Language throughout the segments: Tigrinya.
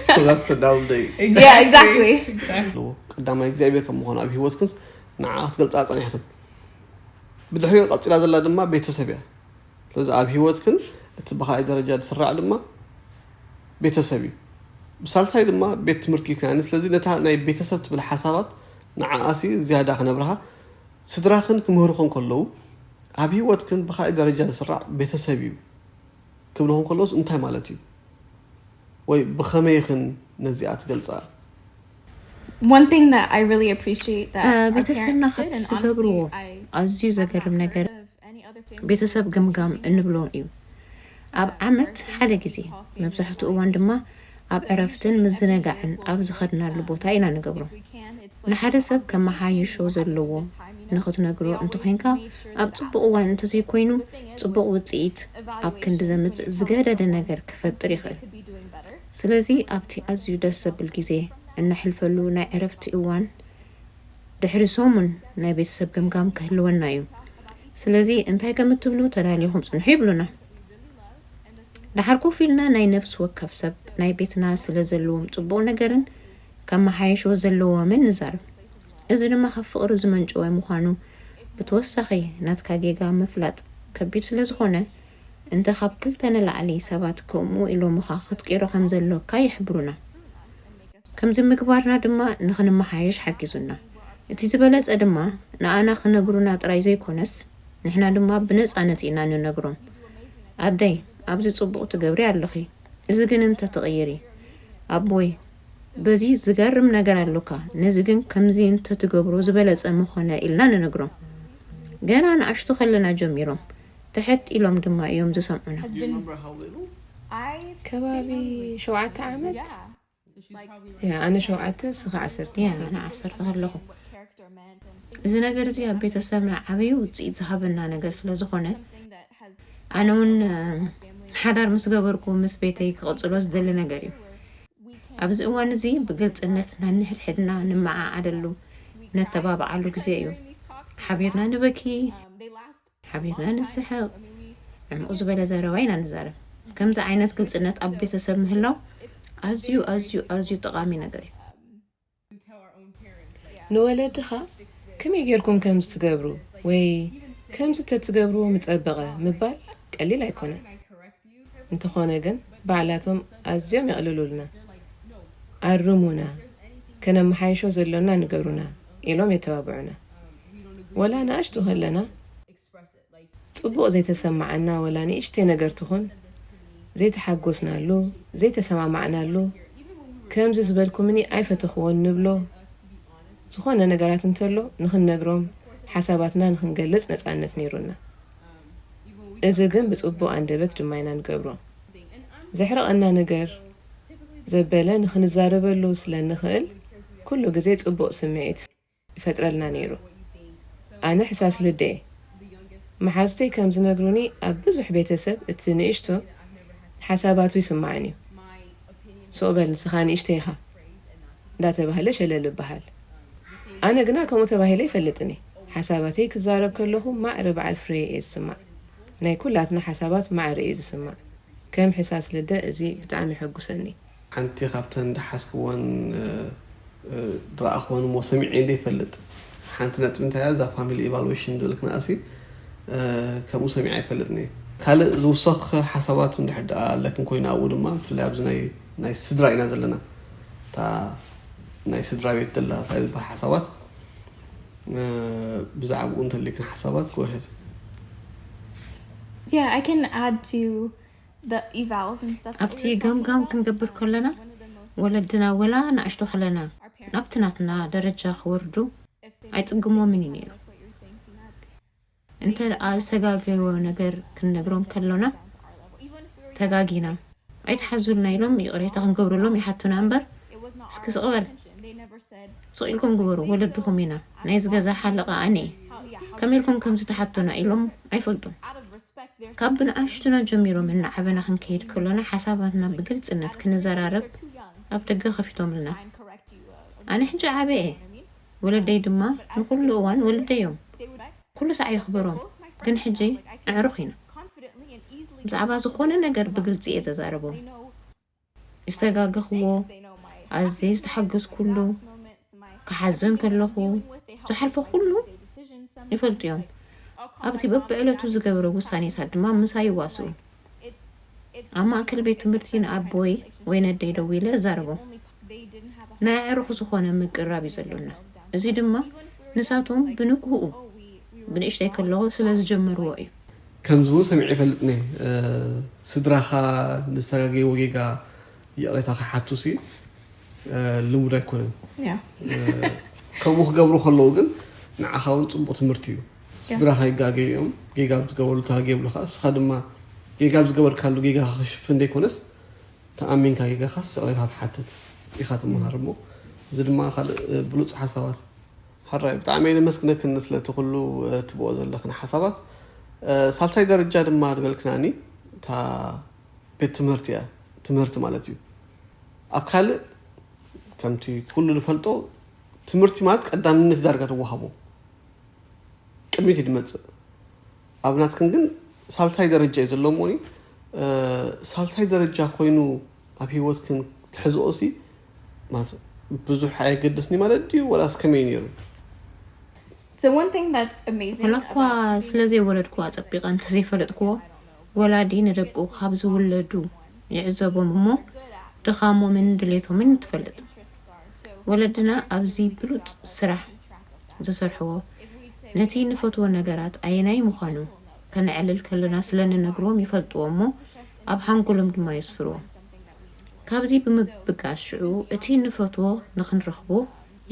So that's the down day. Yeah, exactly. ኣለዎ። ቀዳማይ እግዚኣብሔር ከም ምዃኑ ኣብ ህይወትክንስ ንዓ ክትገልፃ ፀኒሕክን። ብድሕሪኡ ቀፂላ ዘላ ድማ ቤተሰብ እያ። ስለዚ ኣብ ህይወትክን እቲ ብኻይ ደረጃ ዝስራዕ ድማ ቤተሰብ እዩ። ብሳልሳይ ድማ ቤት ትምህርቲ ኢልክናኒ። ስለዚ ነታ ናይ ቤተሰብ ትብል ሓሳባት ንዓኣሲ ዝያዳ ክነብርሃ ስድራኽን ክምህሩኽን ከለዉ ኣብ ህይወትክን ብኻይ ደረጃ ዝስራዕ ቤተሰብ እዩ ክብልኹም ከለውስ እንታይ ማለት እዩ? ወይ ብኸመይኽን ነዚኣ ትገልፃ? One thing that I really appreciate that Uh, our ቤተሰብና parents did, ካብቲ and ዝገብርዎ honestly, I ኣዝዩ ዘገርም ነገር of any other family ቤተሰብ ገምጋም እንብሎ እዩ። ኣብ ዓመት ሓደ ግዜ፣ መብዛሕትኡ እዋን ድማ ኣብ ዕረፍትን ምዝንጋዕን ኣብ ዝኸድናሉ ቦታ ኢና ንገብሮ። ንሓደ ሰብ ከመሓይሾ ዘለዎ ንኽትነግሮ እንተኾይንካ፣ ኣብ ጽቡቕ እዋን እንተዘይኮይኑ፣ ጽቡቕ ውጽኢት ኣብ ክንዲ ዘምጽእ ዝገደደ ነገር ክፈጥር ይኽእል። ስለዚ ኣብቲ ኣዝዩ ደስ ዘብል ግዜ እነሕልፈሉ ናይ ዕረፍቲ እዋን ድሕሪ ሰሙን ናይ ቤተሰብ ገምጋም ክህልወና እዩ። ስለዚ እንታይ ከም እትብሉ ተዳሊኹም ጽንሑ ይብሉና። ደሓር ኮፍ ኢልና ናይ ነፍሲ ወከፍ ሰብ ናይ ቤትና ስለ ዘለዎም ጽቡቕ ነገርን ከመሓየሽዎ ዘለዎምን ንዛረብ። እዚ ድማ ካብ ፍቕሪ ዝመንጨወ ምዃኑ ብተወሳኺ ናትካ ጌጋ ምፍላጥ ከቢድ ስለ ዝኾነ፣ እንተ ካብ ክልተ ንላዕሊ ሰባት ከምኡ ኢሎምኻ ክትቅይሮ ከም ዘሎካ ይሕብሩና። ከምዚ ምግባርና ድማ ንኽንመሓየሽ ሓጊዙና። እቲ ዝበለጸ ድማ ንኣና ክነግሩና ጥራይ ዘይኮነስ ንሕና ድማ ብነጻነት ኢና ንነግሮም። ኣደይ፣ ኣብዚ ጽቡቕ ትገብሪ ኣለኺ፣ እዚ ግን እንተትቕይሪ፣ ኣቦይ፣ በዚ ዝገርም ነገር ኣሎካ፣ ነዚ ግን ከምዚ እንተትገብሮ ዝበለጸ ምኾነ ኢልና ንነግሮም። ገና ንኣሽቱ ከለና ጀሚሮም ትሕት ኢሎም ድማ እዮም ዝሰምዑና። I ከባቢ ሸውዓተ ዓመት yeah. ያ ኣነ ሸውዓተ ስኻ ዓሰርተ ያ ኣነ ዓሰርተ ከለኹ እዚ ነገር እዚ ኣብ ቤተሰብና ዓብዪ ውፅኢት ዝሃበና ነገር ስለ ዝኾነ ኣነ እውን ሓዳር ምስ ገበርኩ ምስ ቤተይ ክቕፅሎ ዝደሊ ነገር እዩ። ኣብዚ እዋን እዚ ብግልፅነት ናንሕድሕድና ንመዓዓደሉ ነተባብዓሉ ግዜ እዩ። ሓቢርና ንበኪ፣ ሓቢርና ንስሕቕ፣ ዕምቕ ዝበለ ዘረባ ኢና ንዛረብ። ከምዚ ዓይነት ግልፅነት ኣብ ቤተሰብ ምህላው ኣዝዩ ኣዝዩ ኣዝዩ ጠቓሚ ነገር እዩ። ንወለድኻ ከመይ ጌርኩም ከምዚ ትገብሩ ወይ ከምዚ ተትገብርዎ ምጸበቐ ምባል ቀሊል ኣይኮነን። እንተኾነ ግን ባዕላቶም ኣዝዮም የቕልሉልና። ኣርሙና፣ ከነመሓይሾ ዘሎና ንገሩና ኢሎም የተባብዑና። ወላ ንኣሽቱ ከለና ጽቡቕ ዘይተሰማዓና ወላ ንእሽተይ ነገር ትኹን ዘይተሓጎስናሉ ዘይተሰማማዕናሉ ከምዚ ዝበልኩምኒ ኣይፈተኽዎን ንብሎ ዝኾነ ነገራት እንተሎ ንኽንነግሮም ሓሳባትና ንኽንገልጽ ነጻነት ነይሩና። እዚ ግን ብጽቡቕ ኣንደበት ድማ ኢና ንገብሮ። ዘሕርቐና ነገር ዘበለ ንኽንዛረበሉ ስለ ንኽእል ኩሉ ግዜ ጽቡቕ ስምዒት ይፈጥረልና ነይሩ። ኣነ ሕሳስ ልደ እየ። መሓዙተይ ከም ዝነግሩኒ ኣብ ብዙሕ ቤተሰብ እቲ ንእሽቶ ሓሳባቱ ይስማዕን እዩ። ሱቕ በል ንስኻ ንእሽቶ ኢኻ እንዳተባህለ ሸለል ይበሃል። ኣነ ግና ከምኡ ተባሂለ ይፈልጥን እየ። ሓሳባተይ ክዛረብ ከለኹ ማዕረ በዓል ፍሬ እየ ዝስማዕ። ናይ ኩላትና ሓሳባት ማዕረ እዩ ዝስማዕ። ከም ሕሳስ ልደ እዚ ብጣዕሚ የሐጉሰኒ። ሓንቲ ካብተን ዝሓዝክወን ዝረኣኽወን እሞ ሰሚዐ ዘይፈልጥ ሓንቲ ነጥቢ እንታይ እያ እዛ ፋሚሊ ኢቫሉዌሽን ዝብል ክነኣሲ ከምኡ ሰሚዐ ኣይፈልጥን እየ። ካልእ ዝውሰኽ ሓሳባት እንድሕር ደኣ ኣለክን ኮይኑ ኣብኡ ድማ ብፍላይ ኣብዚ ናይ ናይ ስድራ ኢና ዘለና እታ ናይ ስድራ ቤት ዘላ እንታይ ዝበሃል ሓሳባት ብዛዕባኡ እንተልክን ሓሳባት go ahead። Yeah, I can add to the evals and stuff. ኣብቲ ገምጋም ክንገብር ከለና ወለድና ወላ ንኣሽቶ ከለና ናብቲ ናትና ደረጃ ክወርዱ ኣይጽግሞምን እዩ ነይሩ። እንተ ደኣ ዝተጋገወ ነገር ክንነግሮም ከሎና ተጋጊና ኣይትሓዙልና ኢሎም ይቕሬታ ክንገብረሎም ይሓቱና እምበር እስኪ ስቕ በል ስቕ ኢልኩም ግበሩ ወለድኹም ኢና ናይዚ ገዛ ሓለቓ ኣነ እየ ከመይ ኢልኩም ከምዚ ትሓቱና ኢሎም ኣይፈልጡን። ካብ ብንኣሽቱና ጀሚሮም እናዓበና ክንከይድ ከሎና ሓሳባትና ብግልጽነት ክንዘራረብ ኣብ ደገ ከፊቶምልና። ኣነ ሕጂ ዓበ እየ፣ ወለደይ ድማ ንኹሉ እዋን ወለደይ እዮም። ኩሉ ሳዕ የኽብሮም፣ ግን ሕጂ ኣዕሩኽ ኢና። ብዛዕባ ዝኾነ ነገር ብግልፂ እየ ዘዛረቦም። ዝተጋገኽዎ፣ ኣዝየ ዝተሓገዝኩሉ፣ ክሓዝን ከለኹ ዝሓልፎ ኩሉ ይፈልጡ እዮም። ኣብቲ በብዕለቱ ዝገብሮ ውሳኔታት ድማ ምሳይ ይዋስኡ። ኣብ ማእከል ቤት ትምህርቲ ንኣቦይ ወይ ነደይ ደዊለ እዛረቦም። ናይ ኣዕሩኽ ዝኾነ ምቅርራብ እዩ ዘሎና። እዚ ድማ ንሳቶም ብንግህኡ ብንእሽተይ ከለኹ ስለ ዝጀመርዎ እዩ። ከምዚ እውን ሰሚዐ ይፈልጥ ነይ። ስድራኻ ንዝተጋገይዎ ጌጋ ይቕሬታ ክሓቱ ሲ ልሙድ ኣይኮነን። ከምኡ ክገብሩ ከለዉ ግን ንዓኻ እውን ፅቡቕ ትምህርቲ እዩ። ስድራኻ ይጋገዩ እዮም። ጌጋ ኣብ ዝገበሩ ተጋገዩ ይብሉኻ። እስኻ ድማ ጌጋ ኣብ ዝገበርካሉ ጌጋኻ ክሽፍን ዘይኮነስ ተኣሚንካ ጌጋኻስ ይቕሬታ ትሓትት ኢኻ ትመሃር እሞ እዚ ድማ ካልእ ብሉፅ ሓሳባት። ሕራይ ብጣዕሚ እየ ዘመስግነክን ስለቲ ኩሉ ትብኦ ዘለኽን ሓሳባት። ሳልሳይ ደረጃ ድማ ዝበልክናኒ እታ ቤት ትምህርቲ እያ። ትምህርቲ ማለት እዩ ኣብ ካልእ ከምቲ ኩሉ ንፈልጦ ትምህርቲ ማለት ቀዳምነት ዳርጋ ትወሃቦ ቅድሚት እዩ ዝመፅእ። ኣብ ናትክን ግን ሳልሳይ ደረጃ እዩ ዘሎ እሞኒ ሳልሳይ ደረጃ ኮይኑ ኣብ ሂወትክን ትሕዝኦ ሲ ማለት ብዙሕ ኣየገድስኒ ማለት ድዩ ወላስ ከመይ ነይሩ? So one thing that's amazing ወላ እኳ ስለ ዘይወለድኩ ኣጸቢቐ እንተዘይፈለጥክዎ ወላዲ ንደቁ ካብ ዝውለዱ ይዕዘቦም እሞ ድኻሞምን ድሌቶምን ትፈልጥ። ወለድና ኣብዚ ብሉጽ ስራሕ ዝሰርሕዎ ነቲ ንፈትዎ ነገራት ኣየናይ ምዃኑ ከነዕልል ከለና ስለ ንነግርዎም ይፈልጥዎ እሞ ኣብ ሓንጎሎም ድማ የስፍርዎ። ካብዚ ብምብጋስ ሽዑ እቲ ንፈትዎ ንኽንረኽቦ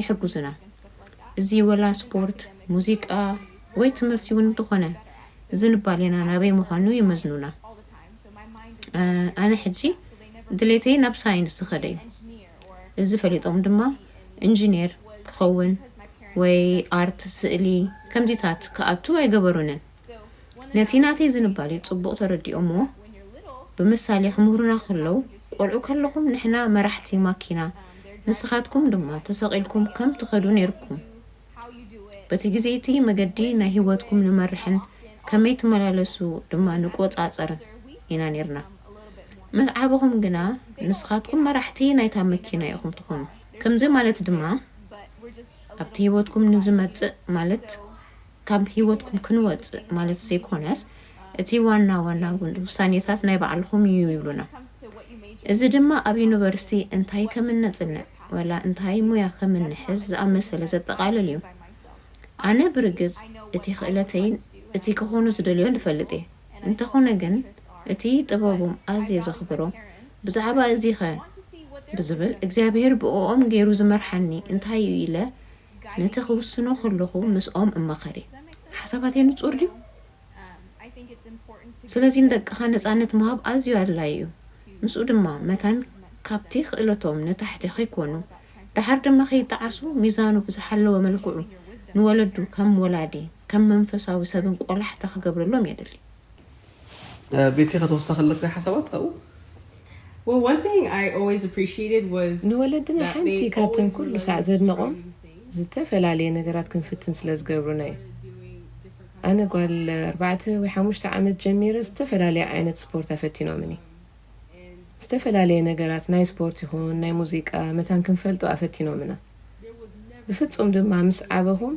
ይሕግዙና። እዚ ወላ ስፖርት፣ ሙዚቃ ወይ ትምህርቲ እውን እንተኾነ ዝንባሌና ናበይ ምዃኑ ይመዝኑና። ኣነ ሕጂ ድሌተይ ናብ ሳይንስ ዝኸደ እዩ። እዚ ፈሊጦም ድማ ኢንጂነር ክኸውን ወይ ኣርት፣ ስእሊ፣ ከምዚታት ክኣቱ ኣይገበሩንን። ነቲ ናተይ ዝንባሌ ጽቡቕ ተረዲኦምዎ ብምሳሌ ክምህሩና ከለዉ፣ ቆልዑ ከለኹም ንሕና መራሕቲ ማኪና ንስኻትኩም ድማ ተሰቒልኩም ከም ትኸዱ ነይርኩም። በቲ ግዜ እቲ መገዲ ናይ ህይወትኩም ንመርሕን ከመይ ትመላለሱ ድማ ንቆጻጸርን ኢና ነይርና። ምስ ዓበኹም ግና ንስኻትኩም መራሕቲ ናይታ መኪና ኢኹም ትኾኑ። ከምዚ ማለት ድማ ኣብቲ ህይወትኩም ንዝመጽእ ማለት ካብ ህይወትኩም ክንወጽእ ማለት ዘይኮነስ እቲ ዋና ዋና ውሳኔታት ናይ ባዕልኹም እዩ ይብሉና። እዚ ድማ ኣብ ዩኒቨርሲቲ እንታይ ከም እነጽንዕ ወላ እንታይ ሙያ ከም እንሕዝ ዝኣመሰለ ዘጠቓልል እዩ። ኣነ ብርግጽ እቲ ክእለተይን እቲ ክኾኑ ዝደልዮን እፈልጥ እየ። እንተኾነ ግን እቲ ጥበቦም ኣዝየ ዘኽብሮ ብዛዕባ እዚኸ ብዝብል እግዚኣብሔር ብእኦም ገይሩ ዝመርሓኒ እንታይ እዩ ኢለ ነቲ ክውስኖ ከለኹ ምስኦም እመኸር እየ። ሓሳባተይ ንጹር ድዩ? ስለዚ ንደቅኻ ነጻነት ምሃብ ኣዝዩ ኣድላዪ እዩ። ምስኡ ድማ መታን ካብቲ ክእለቶም ንታሕቲ ከይኮኑ ደሓር ድማ ከይጠዓሱ ሚዛኑ ብዝሓለወ መልክዑ ንወለዱ ከም ወላዲ ከም መንፈሳዊ ሰብን ቆላሕታ ክገብረሎም የድሊ። ቤቲ ከተወሳኺ ኣለካ ሓሳባት ኣብኡ? Well, one thing I always appreciated was ንወለድና ሓንቲ ካብተን ኩሉ ሳዕ ዘድንቖም ዝተፈላለየ ነገራት ክንፍትን ስለ ዝገብሩና እዩ። ኣነ ጓል ኣርባዕተ ወይ ሓሙሽተ ዓመት ጀሚረ ዝተፈላለየ ዓይነት ስፖርት ኣፈቲኖምኒ። ዝተፈላለየ ነገራት ናይ ስፖርት ይኹን ናይ ሙዚቃ መታን ክንፈልጦ ኣፈቲኖምና። ብፍጹም ድማ ምስ ዓበኹም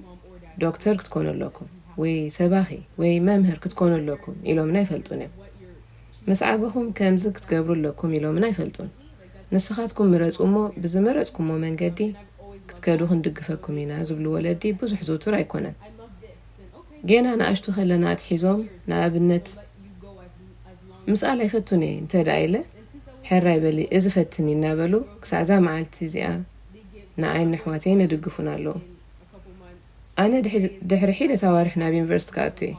ዶክተር ክትኮኑ ኣለኩም ወይ ሰባኺ ወይ መምህር ክትኮኑ ኣለኩም ኢሎምና ኣይፈልጡን እዮም። ምስ ዓበኹም ከምዚ ክትገብሩ ኣለኩም ኢሎምና ኣይፈልጡን። ንስኻትኩም ምረጹ እሞ ብዝመረጽኩሞ መንገዲ ክትከዱ ክንድግፈኩም ኢና ዝብሉ ወለዲ ብዙሕ ዝውቱር ኣይኮነን። ጌና ንኣሽቱ ከለና ኣትሒዞም ንኣብነት ምስኣል ኣይፈቱን እየ እንተ ደኣ ኢለ ሕራይ በሊ እዚ ፈትኒ እናበሉ ክሳዕ እዛ መዓልቲ እዚኣ ንዓይን ንኣሕዋተይን ይድግፉና ኣለዉ። ኣነ ድሕሪ ሒደት ኣዋርሕ ናብ ዩኒቨርሲቲ ክኣቱ እየ።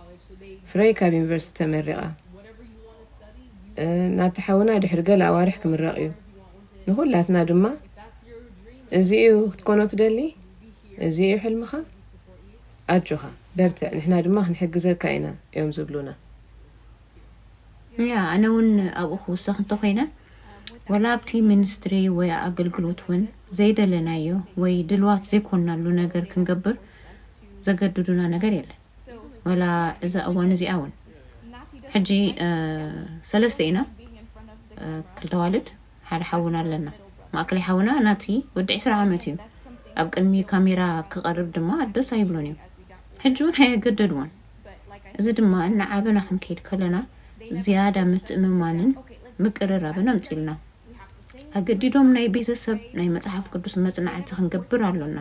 ፍረይ ካብ ዩኒቨርሲቲ ተመሪቓ ናቲ ሓውና ድሕሪ ገለ ኣዋርሕ ክምረቕ እዩ። ንኹላትና ድማ እዚ እዩ ክትኮኖ ትደሊ፣ እዚ እዩ ሕልምኻ፣ ኣጆኻ በርትዕ፣ ንሕና ድማ ክንሕግዘካ ኢና እዮም ዝብሉና። ያ ኣነ እውን ኣብኡ ክውሰኽ እንተኮይነ ወላ ኣብቲ ሚኒስትሪ ወይ ኣገልግሎት እውን ዘይደለናዮ ወይ ድልዋት ዘይኮንናሉ ነገር ክንገብር ዘገድዱና ነገር የለን። ወላ እዛ እዋን እዚኣ እውን ሕጂ ሰለስተ ኢና። ክልተ ኣዋልድ፣ ሓደ ሓውና ኣለና። ማእከላይ ሓውና ናቲ ወዲ ዕስራ ዓመት እዩ። ኣብ ቅድሚ ካሜራ ክቐርብ ድማ ደስ ኣይብሎን እዩ። ሕጂ እውን ኣየገደድዎን። እዚ ድማ እናዓበና ክንከይድ ከለና ዝያዳ ምትእምማንን ምቅርራብን ኣምፂልና። ኣገዲዶም ናይ ቤተሰብ ናይ መጽሓፍ ቅዱስ መጽናዕቲ ክንገብር ኣሎና።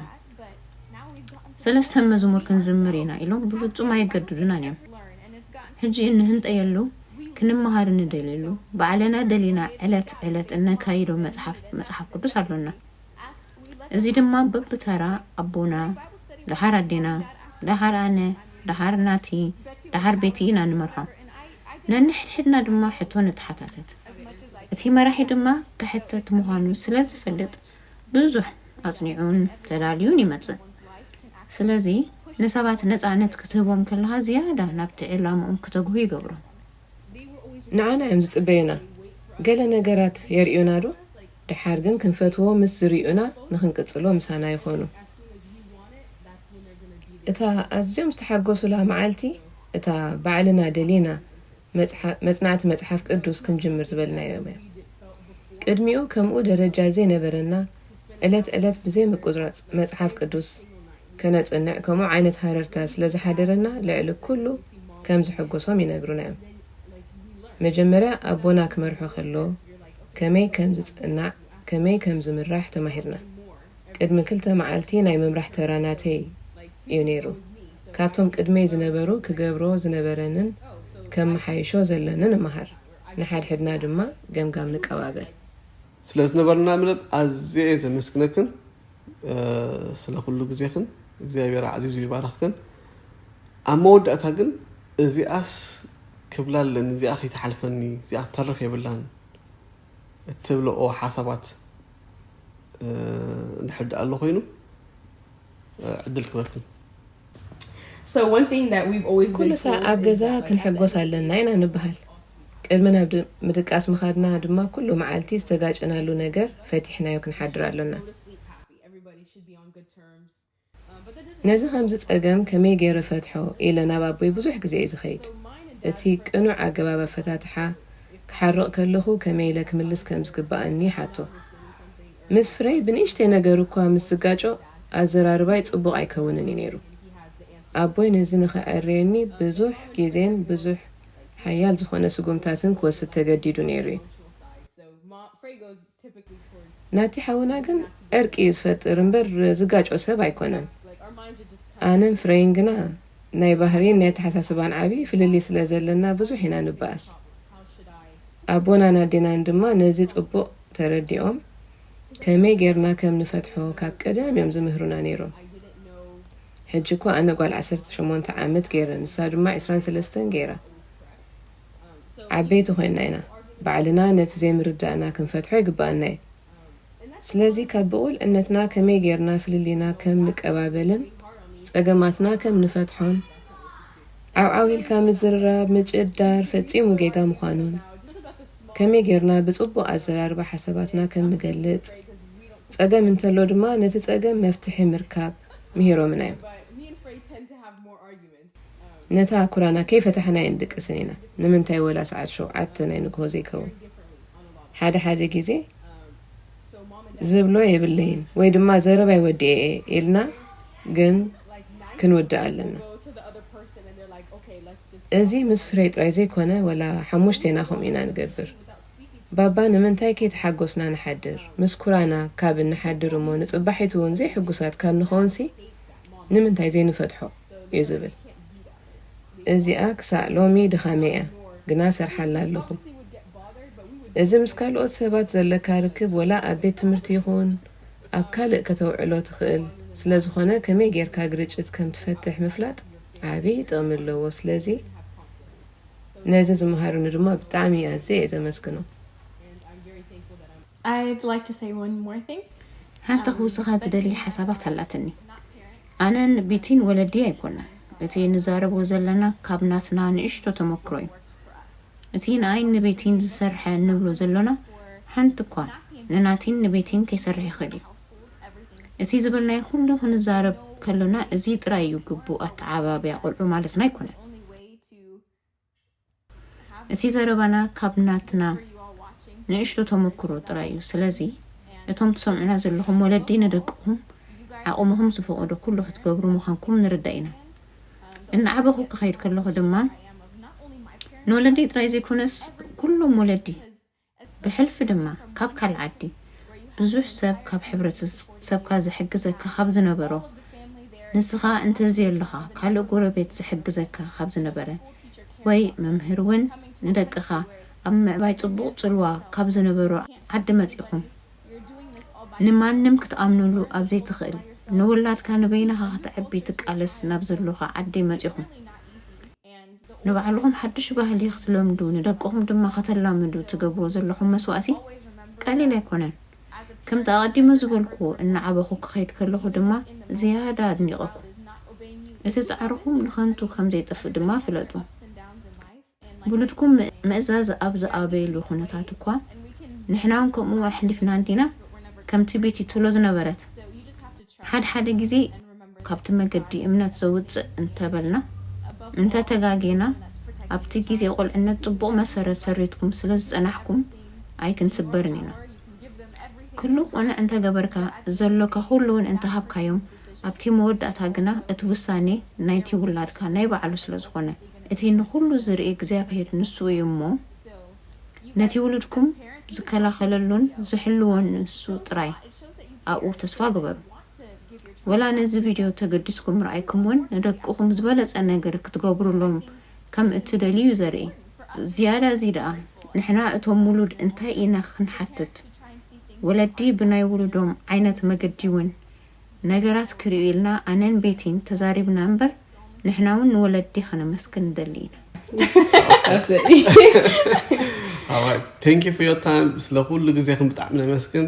ሰለስተ መዝሙር ክንዝምር ኢና ኢሎም ብፍጹም ኣየገድዱናን እዮም። ሕጂ እንህንጠየሉ፣ ክንመሃር እንደልየሉ፣ ባዕልና ደሊና ዕለት ዕለት እነካይዶ መጽሓፍ መጽሓፍ ቅዱስ ኣሎና። እዚ ድማ በብተራ ኣቦና፣ ደሓር ኣዴና፣ ደሓር ኣነ፣ ደሓር ናቲ፣ ደሓር ቤቲ ኢና ንመርሖ። ነንሕድሕድና ድማ ሕቶ ንተሓታተት። እቲ መራሒ ድማ ክሕተት ምዃኑ ስለ ዝፈልጥ ብዙሕ ኣጽኒዑን ተዳልዩን ይመጽእ። ስለዚ ንሰባት ነጻነት ክትህቦም ከለኻ ዝያዳ ናብቲ ዕላምኦም ክተግሁ ይገብሮም። ንዓና እዮም ዝጽበዩና። ገለ ነገራት የርእዩና ዶ? ደሓር ግን ክንፈትዎ ምስ ዝርእዩና ንኽንቅጽሎ ምሳና ይኾኑ። እታ ኣዝዮም ዝተሓጎሱላ መዓልቲ እታ ባዕልና ደሊና መጽሓ- መጽናዕቲ መጽሓፍ ቅዱስ ክንጅምር ዝበልናዮም እያ። ቅድሚኡ ከምኡ ደረጃ ዘይነበረና ዕለት ዕለት ብዘይ ምቁራጽ መጽሓፍ ቅዱስ ከነጽንዕ ከምኡ ዓይነት ሃረርታ ስለ ዝሓደረና ልዕሊ ኩሉ ከም ዝሐጎሶም ይነግሩና እዮም። መጀመርያ ኣቦና ክመርሖ ከሎ ከመይ ከም ዝጽናዕ ከመይ ከም ዝምራሕ ተማሂርና። ቅድሚ ክልተ መዓልቲ ናይ ምምራሕ ተራ ናተይ እዩ ነይሩ። ካብቶም ቅድመይ ዝነበሩ ክገብሮ ዝነበረንን ከመሓይሾ ዘለንን እመሃር። ንሓድሕድና ድማ ገምጋም ንቀባበል። ስለ ዝነበረና መደብ ኣዝየ እየ ዘመስግነክን። ስለ ኩሉ ግዜኽን እግዚኣብሔር ኣዕዚዙ ይባርኽክን። ኣብ መወዳእታ ግን እዚኣስ ክብላ ኣለኒ፣ እዚኣ ከይትሓልፈኒ፣ እዚኣ ክትተርፍ የብላን እትብልኦ ሓሳባት እንድሕር ደኣ ኣሎ ኮይኑ ዕድል ክበክን። So one thing that we've always ኩሉ ሳዕ ኣብ ገዛ ክንሕጎስ ኣለና ኢና ንበሃል። ቅድሚ ናብ ምድቃስ ምኻድና ድማ ኩሉ መዓልቲ ዝተጋጨናሉ ነገር ፈቲሕናዮ ክንሓድር ኣሎና። ነዚ ከምዚ ጸገም ከመይ ገይረ ፈትሖ ኢለ ናብ ኣቦይ ብዙሕ ግዜ እየ ዝኸይድ። እቲ ቅኑዕ ኣገባብ ኣፈታትሓ ክሓርቕ ከለኹ ከመይ ኢለ ክምልስ ከም ዝግብኣኒ ይሓቶ። ምስ ፍረይ ብንእሽተይ ነገር እኳ ምስ ዝጋጮ ኣዘራርባይ ጽቡቕ ኣይከውንን እዩ ነይሩ። ኣቦይ ነዚ ንኸዐርየኒ ብዙሕ ግዜን ብዙሕ ሓያል ዝኾነ ስጉምታትን ክወስድ ተገዲዱ ነይሩ እዩ። ናቲ ሓውና ግን ዕርቂ እዩ ዝፈጥር እምበር ዝጋጮ ሰብ ኣይኮነን። ኣነን ፍረይን ግና ናይ ባህሪን ናይ ኣተሓሳስባን ዓቢ ፍልልይ ስለ ዘለና ብዙሕ ኢና ንበኣስ። ኣቦናን ኣዴናን ድማ ነዚ ጽቡቕ ተረዲኦም ከመይ ጌርና ከም ንፈትሖ ካብ ቀደም እዮም ዝምህሩና ነይሮም። ሕጂ እኮ ኣነ ጓል ዓሰርተ ሸሞንተ ዓመት ገይረ፣ ንሳ ድማ ዕስራን ሰለስተን ገይራ። ዓበይቲ ኮይንና ኢና። ባዕልና ነቲ ዘይምርዳእና ክንፈትሖ ይግብኣና እዩ። ስለዚ ካብ ብቑልዕነትና ከመይ ጌርና ፍልልይና ከም ንቀባበልን ጸገማትና ከም ንፈትሖን ዓውዓው ኢልካ ምዝርራብ፣ ምጭዳር ፈጺሙ ጌጋ ምዃኑን ከመይ ጌርና ብጽቡቕ ኣዘራርባ ሓሳባትና ከም ንገልጽ፣ ጸገም እንተሎ ድማ ነቲ ጸገም መፍትሒ ምርካብ ምሂሮምና እዮም። ነታ ኩራና ከይፈታሕና ኣይንድቅስን ኢና። ንምንታይ ወላ ሰዓት ሸውዓተ ናይ ንግሆ ዘይከውን? ሓደ ሓደ ግዜ ዝብሎ የብለይን ወይ ድማ ዘረባይ ወዲኤ እየ ኢልና ግን ክንውድእ ኣለና። እዚ ምስ ፍረይ ጥራይ ዘይኮነ ወላ ሓሙሽቴና ከምኡ ኢና ንገብር። ባባ ንምንታይ ከይተሓጎስና ንሓድር? ምስ ኩራና ካብ እንሓድር እሞ ንጽባሒቱ እውን ዘይሕጉሳት ካብ ንኸውንሲ ንምንታይ ዘይንፈትሖ? እዩ ዝብል። እዚኣ ክሳዕ ሎሚ ድኻመይ እያ፣ ግና እሰርሓላ ኣለኹ። እዚ ምስ ካልኦት ሰባት ዘለካ ርክብ ወላ ኣብ ቤት ትምህርቲ ይኹን ኣብ ካልእ ከተውዕሎ ትኽእል ስለ ዝኾነ ከመይ ጌርካ ግርጭት ከም ትፈትሕ ምፍላጥ ዓቢ ጥቕሚ ኣለዎ። ስለዚ ነዚ ዝመሃሩኒ ድማ ብጣዕሚ ኣዝየ እየ ዘመስግኖም። I'd like to say one more thing. ሓንቲ ክውስኻ ዝደሊ ሓሳባት ኣላትኒ። ኣነ ንቤቲን ወለዲ ኣይኮና። እቲ ንዛረቦ ዘለና ካብ ናትና ንእሽቶ ተመክሮ እዩ። እቲ ንኣይን ንቤቲን ዝሰርሐ እንብሎ ዘሎና ሓንቲ እኳ ንናቲን ንቤቲን ከይሰርሕ ይኽእል እዩ። እቲ ዝበልናዮ ኩሉ ክንዛረብ ከሎና እዚ ጥራይ እዩ ግቡእ ኣተዓባብያ ቆልዑ ማለትና ኣይኮነን። እቲ ዘረባና ካብ ናትና ንእሽቶ ተመክሮ ጥራይ እዩ። ስለዚ እቶም ትሰምዑና ዘለኹም ወለዲ፣ ንደቅኹም ዓቕምኹም ዝፈቐዶ ኩሉ ክትገብሩ ምዃንኩም ንርዳእ ኢና። እናዓበኹ ክኸይድ ከለኹ ድማ ንወለዲ ጥራይ ዘይኮነስ ኩሎም ወለዲ፣ ብሕልፊ ድማ ካብ ካልእ ዓዲ ብዙሕ ሰብ ካብ ሕብረተሰብካ ዝሕግዘካ ካብ ዝነበሮ፣ ንስኻ እንተዘየለኻ ካልእ ጎረቤት ዝሕግዘካ ካብ ዝነበረ፣ ወይ መምህር እውን ንደቅኻ ኣብ ምዕባይ ጽቡቕ ጽልዋ ካብ ዝነበሮ ዓዲ መጺኹም፣ ንማንም ክትኣምኑሉ ኣብ ዘይትኽእል፣ ንውላድካ ንበይንኻ ከተዕቢ ትቃለስ ናብ ዘሎኻ ዓዲ መጺኹም። ንባዕልኹም ሓድሽ ባህሊ ክትለምዱ፣ ንደቅኹም ድማ ከተላምዱ ትገብርዎ ዘለኹም መስዋእቲ ቀሊል ኣይኮነን። ከምቲ ኣቐዲመ ዝበልኩዎ፣ እናዓበኹ ክኸይድ ከለኹ ድማ ዝያዳ ኣድኒቐኩም። እቲ ጻዕርኹም ንኸንቱ ከም ዘይጠፍእ ድማ ፍለጡ። ውሉድኩም ምእዛዝ ኣብ ዝኣበየሉ ኩነታት እኳ፣ ንሕና እውን ከምኡ ኣሕሊፍና እንዲና፣ ከምቲ ቤቲ ትብሎ ዝነበረት። ሓደ ሓደ ግዜ ካብቲ መገዲ እምነት ዘውፅእ እንተበልና፣ እንተተጋጌና፣ ኣብቲ ግዜ ቁልዕነት ፅቡቕ መሰረት ሰሪትኩም ስለ ዝፀናሕኩም ኣይክንስበርን ኢና። ኩሉ ቅኑዕ እንተገበርካ፣ ዘሎካ ኩሉ እውን እንተሃብካዮም፣ ኣብቲ መወዳእታ ግና እቲ ውሳኔ ናይቲ ውላድካ ናይ ባዕሉ ስለ ዝኾነ፣ እቲ ንኹሉ ዝርኢ እግዚኣብሔር ንሱ እዩ እሞ፣ ነቲ ውሉድኩም ዝከላኸለሉን ዝሕልዎን ንሱ ጥራይ ኣብኡ ተስፋ ግበሩ። ወላ ነዚ ቪድዮ ተገዲስኩም ምርኣይኩም እውን ንደቅኹም ዝበለጸ ነገር ክትገብሩሎም ከም እትደልዩ ዘርኢ። ዝያዳ እዚ ደኣ ንሕና እቶም ውሉድ እንታይ ኢና ክንሓትት? ወለዲ ብናይ ውሉዶም ዓይነት መገዲ እውን ነገራት ክርእዩ ኢልና ኣነን ቤቲን ተዛሪብና እምበር ንሕና እውን ንወለዲ ከነመስግን ንደሊ ኢና። Thank you for your time. ስለ ኩሉ ግዜኽን ብጣዕሚ ነመስግን።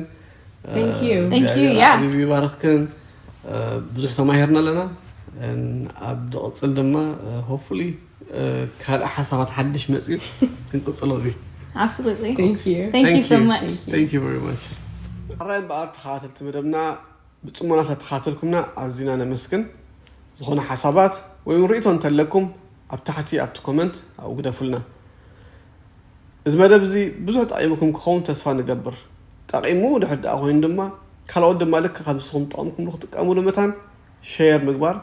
Thank you. Thank you, እግዚኣብሔር yeah. ኣዕዚዙ ይባርኽክን። ብዙሕ ተማሂርና ኣለና። ኣብ ዝቕፅል ድማ hopefully ካልእ ሓሳባት ሓድሽ መፅዩ ክንቅፅሎ እዚ። Absolutely. Thank you. Thank you so you. Much. Thank you very much. ሕራይ እምበኣር ተኸታተልቲ መደብና ብፅሞና ስለተኸታተልኩምና ኣዚና ነመስግን። ዝኾነ ሓሳባት ወይ እውን ርእይቶ እንተለኩም ኣብ ታሕቲ ኣብቲ ኮመንት ኣብኡ ግደፉልና። እዚ መደብ እዚ ብዙሕ ጠቒምኩም ክኸውን ተስፋ ንገብር። ጠቒሙ ድሕር ደኣ ኮይኑ ድማ ካልኦት ድማ ልክ ከም ንስኹም ጠቕምኩም ንክጥቀምሉ መታን ሸር ምግባር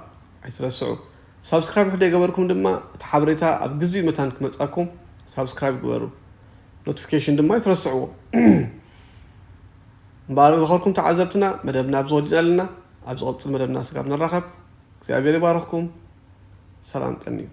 ኣይትረስዑ። ሳብስክራይብ ድሕር ዘይገበርኩም ድማ እቲ ሓበሬታ ኣብ ግዜኡ መታን ክመጻኩም ሳብስክራይብ ግበሩ። ኖቲፊኬሽን ድማ ኣይትረስዕዎ። እምበኣር ዝኸበርኩም ተዓዘብትና መደብና ኣብዚ ወዲእና ኣለና። ኣብ ዝቐጽል መደብና ስጋብ ንራኸብ እግዚኣብሔር ይባርኽኩም። ሰላም ቀንዩ።